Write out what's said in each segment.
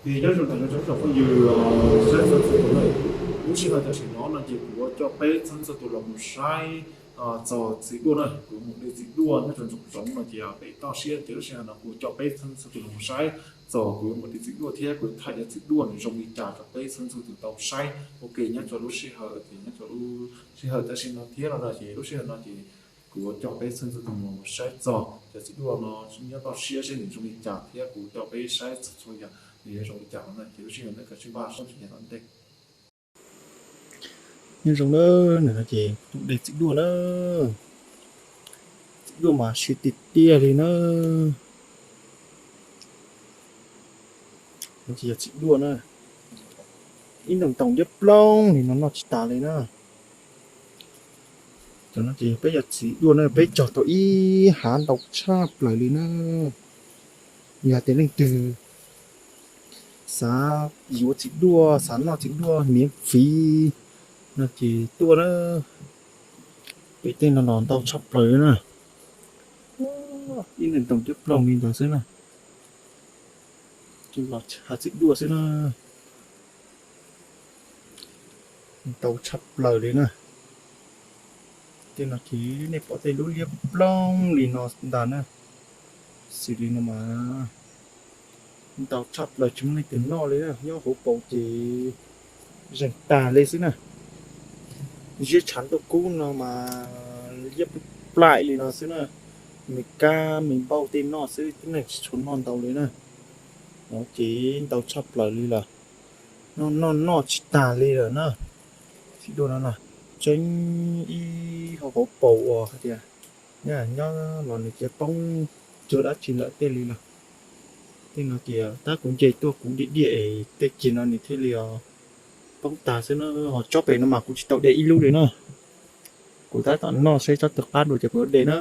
Nyob zoo tag nrho tsoom phooj ywg saib txhua txhua tus na, lub sij hawm tam sim no no ces kuv yuav coj peb txhua txhua tus los mus saib txog txiv duaj na. Kuv mus de txiv duaj nyob rau ntsoov zoov no ces pem toj siab, ces lub sij hawm no kuv coj peb txhua txhua tus los mus saib txog kuv yuav mus de txiv duaj thiab kuv yuav thaij cov txiv duaj nws zoo li cas rau peb txhua txhua tus tau saib ua ke nyob rau lub sij hawm, ces nyob rau lub sij hawm tam sim no thiab no na, ces lub sij hawm no ces kuv yuav coj peb txhua txhua tus los mus saib txog cov txiv duaj no nyob toj siab seb nws zoo li cas thiab kuv coj peb saib txhua txhua yam nws yuav zoo li cas no na, ces lub sij hawm no koj sim npaj saib txhua yam tom ntej. Nyob zoo na, ntawm no ces tus de txiv duaj na, txiv duaj mas siab tiag tiag li na. No ces yog txiv duaj na, ib ntoos ntoos liab ploog li no noj tsis tas li na. Cov no ces peb yog txiv duaj na, peb cog tau ib hav ntau tshaj plaws li na. Yog tias leej twg xav yuav txiv duaj, xav noj txiv duaj miv fiv no ces tuaj na. Pem tej no los ntau tshaj plaws li na, ib ntoos ntoos liab ploog li ntawd xwb na. Hav txiv duaj xwb na, ntau tshaj plaws li na. Tej no ces nej pom tej lub liab ploog li no ntag na. Xws li no mas ntau tshaj plaws tsis muaj leej twg noj li na, nyob hauv paus ces zeeg tag li xwb na. Ziab tshav ntuj kub no mas liab plaim li no xwb na. Me kab me npauj tej noj xwb, tib neeg tsis tshua noj ntau li na. No ces ntau tshaj plaws li lawm, noj noj noj tsis tag li lawm na. Txiv duaj no na, tseeb ib hauv hauv paus uas hais tias nyob los nws cia poob cuag dab tsi lawm tej li lawm. Tej no ces tab kuv nce tuaj kuv diam diam es tej ceg no nws thiaj li poob tag xwb na. Ho tsob pem no mas kuv tsis tau de ib lub li na. Kuv tab tom noj seb tsob twg qab dua ces kuv de na.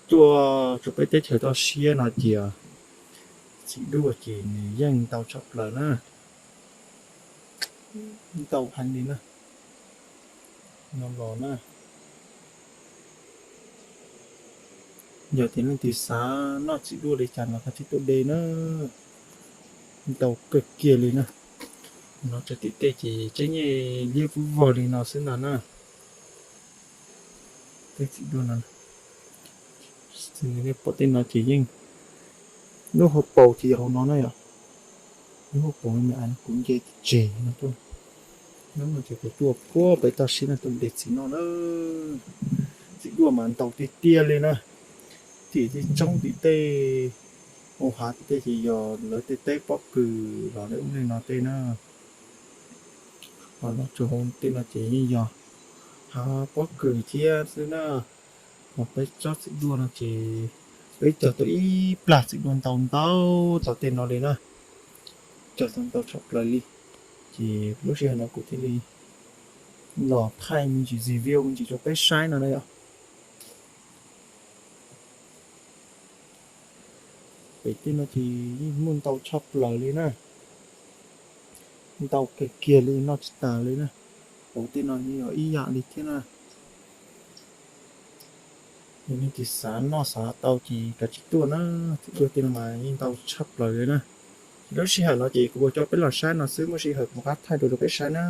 Tuaj rau peb teb chaws toj siab no ces txiv duaj ces nws yeej ntau tshaj plaws na. Ntau heev li na. No los na, yog tias leej twg xav noj txiv duaj li cas no koj thiaj tuaj de na. Ntau kawg kiag li na. No tso tim tej ces tseeb nyej liab vog li no xwb ntag na. Tej txiv duaj no, nej pom tej no ces yeej, lub hauv paus ces yog hauv no na yom. Lub hauv paus no kuv nce tseg no tuaj. Hnub no ces kuv tuaj puag pem toj siab no tuaj de txiv noj na. Txiv duaj mas ntau tiag tiag li na. Tim tej tsoob tim tej hauv hav tim tej ces yog lawv tej teb pob kws los lawv ub li no tej na. Ho no tsuas hauv tej no ces yeej yog hav pob kws thiab xwb na. Ho peb tsob txiv duaj no ces peb cog tau ib plag txiv duaj ntau ntau txog tej no li na. Cog tau ntau tshaj plaws li. Ces lub sij hawm no kuv thiaj li los thaij me ntsis review me ntsis rau peb saib no na yom. Pem tej no ces yeej muaj ntau tshaj plaws li na. Ntau kiag kiag li noj tsis tas li na. Hauv tej no yeej yog ib yam li thiab na. Yog leej twg xav noj xav tau ces kav tsij tuaj na. Txiv duaj tej no mas yeej ntau tshaj plaws li na. Ces lub sij hawm no ces kuv ua coj peb los saib no xwb, muaj sij hawm kuv rov qab thaij dua rau peb saib na.